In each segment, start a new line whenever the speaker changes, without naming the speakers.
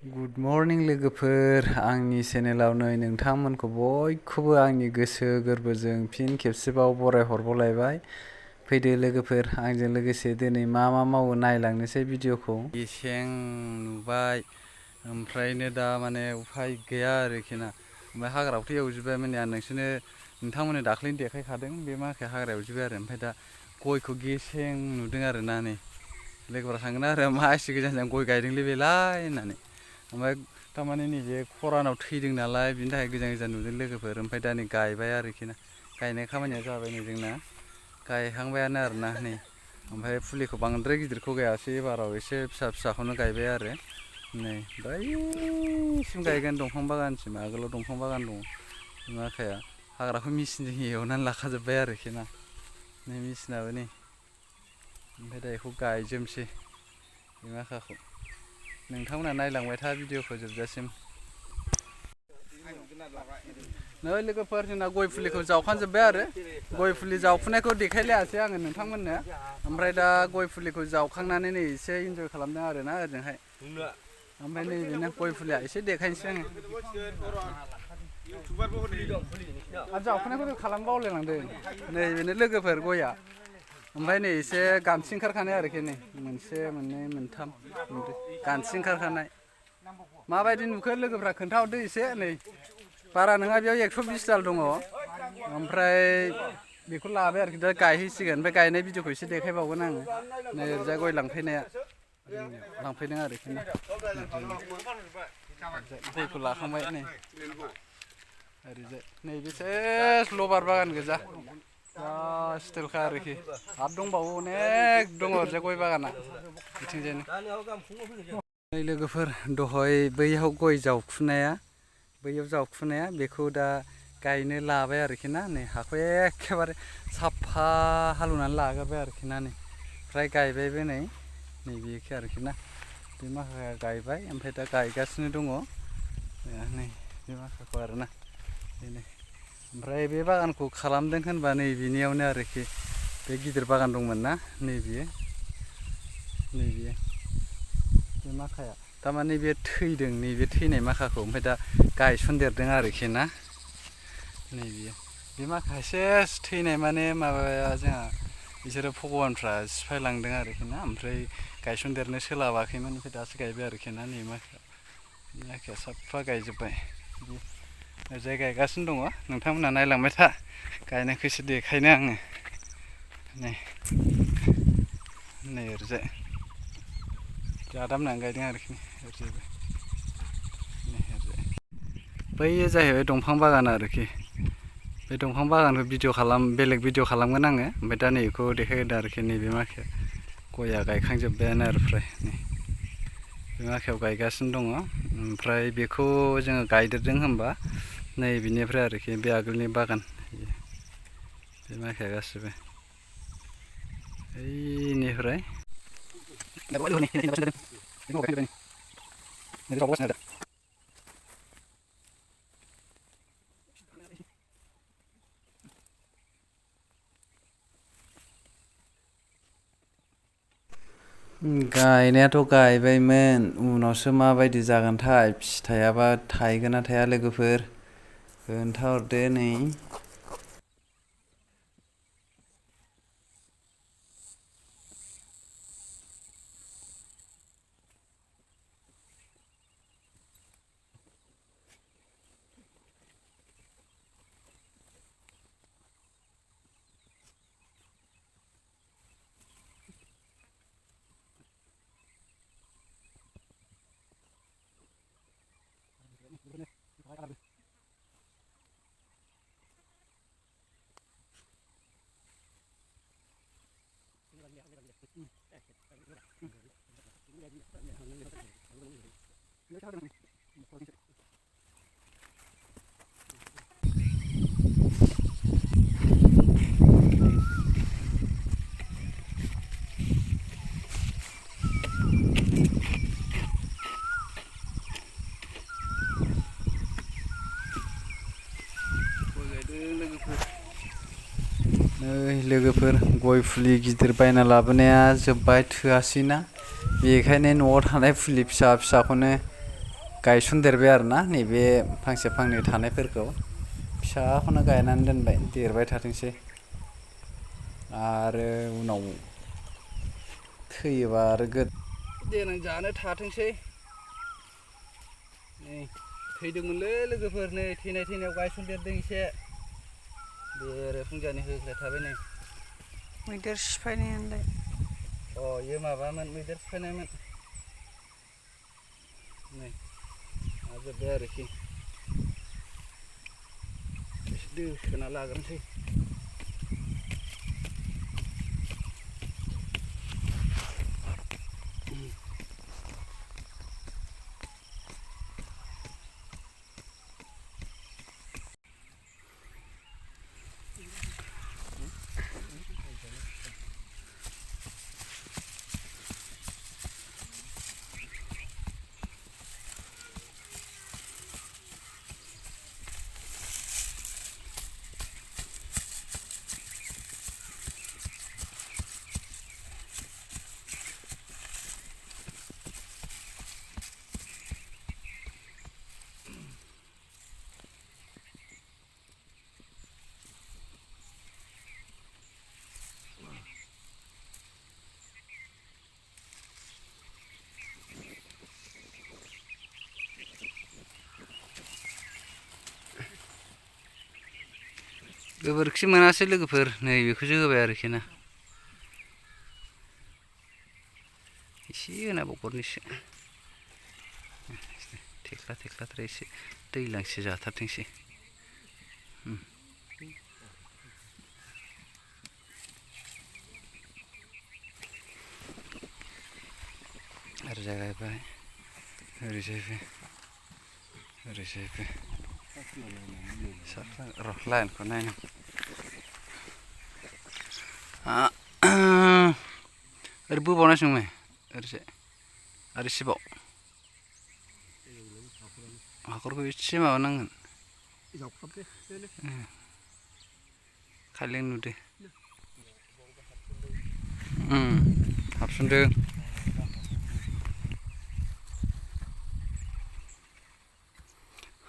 Good morning लोगोफोर आंनि चेनेलाव नै नोंथांमोनखौ बयखौबो आंनि गोसो गोरबोजों फिन खेबसेबाव बरायहरबावलायबाय। फैदो लोगोफोर आंजों लोगोसे दिनै मा मावो नायलांनोसै भिडिअखौ। गेसें नुबाय ओमफ्रायनो दा माने उफाय गैया आरोखि ना। ओमफ्राय हाग्राखौथ' एवजोब्बाय माने आं नोंथांमोननो दाख्लैनो देखायखादों बे माखाया हाग्रा एवजोब्बाय आरो ओमफ्राय दा गयखौ गेसें नुदों आरो ना। नै लोगोफोरा थांगोन आरो मा एसे गोजान गय गायदोंलै बेलाय होननानै। ओमफ्राय थारमाने नैबे खरानाव थैदों नालाय बिनि थाखाय गोजान गोजान नुदों लोगोफोर। ओमफ्राय दा नै गायबाय आरोखि ना। गायनाय खामानिया जाबाय नै जोंना गायहांबायानो आरोना नै। ओमफ्राय फुलिखौ बांद्राय गिदिरखौ गायासै एबाराव एसे फिसा फिसाखौनो गायबाय आरो नै बैसिम गायगोन दंफां बागानसिम। आगोलाव दंफां बागान दङ माखाया हाग्राखौ मेचिनजों एवनानै लाखाजोब्बाय आरोखि ना। नै मेचिनाबो नै ओमफ्राय दा बेखौ गायजोबनोसै बे माखाखौ। नोंथांमोना नायलांबाय था भिडिअखौ जोबजासिम। नै लोगोफोर जोंना गय फुलिखौ जावखांजोब्बाय आरो गय फुलि जावफुनायखौ देखायलायासै आङो नोंथांमोननो। ओमफ्राय दा गय फुलिखौ जावखांनानै नै एसे इन्जय खालामदों आरोना ओजोंहाय। ओमफ्राय नै बेनो गय फुलिया एसे देखायनोसै आङो। आरो जावखुनायखौ खालामनो बावलायलांदों। नै बेनो लोगोफोर गया। ओमफ्राय नै एसे गान्थि ओंखारखानाय आरोखि नै मोनसे मोननै मोनथाम गान्थि ओंखारखानाय। माबायदि नुखो लोगोफ्रा खोन्थाहरदो एसे। नै बारा नङा बेयाव 120 दाल दङ। ओमफ्राय बेखौ लाबाय आरोखि दा गायहैसिगोन। ओमफ्राय गायनाय भिडिअखौ एसे देखायबावगोन आङो। नै ओरैजाय गय लांफैनाया लांफैदों आरोखि ना। गयखौ लाखांबाय नै ओरैजाय नैबे सेस लबार बागान गोजा जा स्टाइलखा आरोखि। आरो दंबावो अनेक दङ ओरैजाय गय बागाना बिथिंजायनो। नै लोगोफोर दहाय बैयाव गय जावखुनाया बेखौ दा गायनो लाबाय आरोखि ना। नै हाखौ एखेबारे साफा हालेवनानै लाग्रोबाय आरोखि ना। नै फ्राय गायबायबो नै बेखि आरोखि ना। बे माखाया गायबाय ओमफ्राय दा गायगासिनो दङ नै बे माखाखौ आरोना बेनो। ओमफ्राय बे बागानखौ खालामदों होनबा नै बिनियावनो आरोखि बे गिदिर बागान दंमोन ना नैबेयो बे माखाया थारमाने बे थैदों नैबे थैनाय माखाखौ ओमफ्राय दा गायसनदेरदों आरोखि ना। नैबेयो बे माखाया सेस थैनाय माने माबाया जोंहा बिसोरो भगबानफ्रा सिफायलांदों आरोखि ना। ओमफ्राय गायसनदेरनो सोलाबाखैमोन ओमफ्राय दासो गायबाय आरोखि ना। नै माखाया साफा गायजोब्बाय ओरैजाय गायगासिनो दङ। नोंथांमोनहा नायलांबाय था गायनायखौसो देखायनो आङो। नै ओरैजाय आदामोनानो गायदों आरोखि ओरैजायबो। बैयो जाहैबाय दंफां बागान आरोखि। बे दंफां बागानखौ बेलेग भिडिअ खालामगोन आङो। ओमफ्राय दा नैबेखौ देखायग्रोदों आरोखि नैबे माखाया गया गायखांजोब्बायानो आरो फ्राय नै बे माखायाव गायगासिनो दङ। ओमफ्राय बेखौ जोङो गायदेरदों होनबा नै बिनिफ्राय आरोखि बे आगोलनि बागान बे माखाया गासिबो ओइनिफ्राय गायनायाथ' गायबायमोन उनावसो माबायदि जागोनथाय फिथाइयाबा थायगोन ना थाया लोगोफोर खोन्थाहरदो नै। लोगोफोर गय फुलि गिदिर बायना लाबोनाया जोब्बाय थोआसैना। बेखायनो न'आव थानाय फुलि फिसा फिसाखौनो गायसनदेरबाय आरोना नैबे फांसे फांनै थानायफोरखौ फिसाखौनो गायनानै दोनबाय देरबाय थाथोंसै आरो उनाव थैयोबा आरो देनां जानो थाथोंसै नै थैदोंमोनलै लोगोफोर नै थैनायाव गायसनदेरदों एसे बेरे फुंजानि होग्रा थाबाय नै
मैदेर सिफायनायालाय
इयो माबामोन मैदेर सिफायनायमोन नै हाजोब्बाय आरोखि एसे दोखोना लाग्रोनोसै गोबोरखि मोनासै लोगोफोर नै बेखौसो होबाय आरोखि ना एसे होनाबावगोरनोसै थेख्लाद्राय एसे दैलांसो जाथारथोंसै ओरैजाय गायबाय ओरैजायबो र' लाइनखौ नायनो ओरै बोबावनांसिगोन नै ओरैजाय आरो एसेबाव हाखरखौ एसे माबानांगोन खायलें नुदो हाबसनदों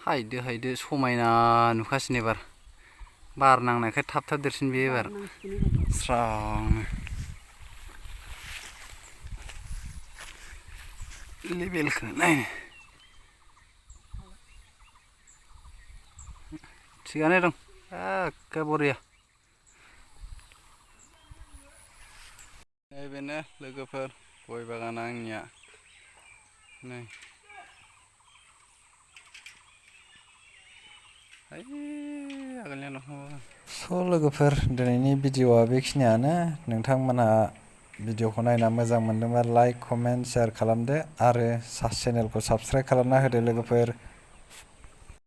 हायदो समायना नुखासिनो एबार बार नांनायखाय थाब देरसिन बे एबार स्रांनो लेबेलखौ नायनो थिगानो दं एखे बरिया नैबेनो लोगोफोर गय बागाना आंनिया नै स' लोगोफोर दिनैनि भिडिअ'आ बेखिनियानो नोंथांमोनहा भिडिअ'खौ नायना मोजां मोनदोंबा लाइक कमेन्ट शेयार खालामदो आरो चेनेलखौ साबस्क्राइब खालामना होदो लोगोफोर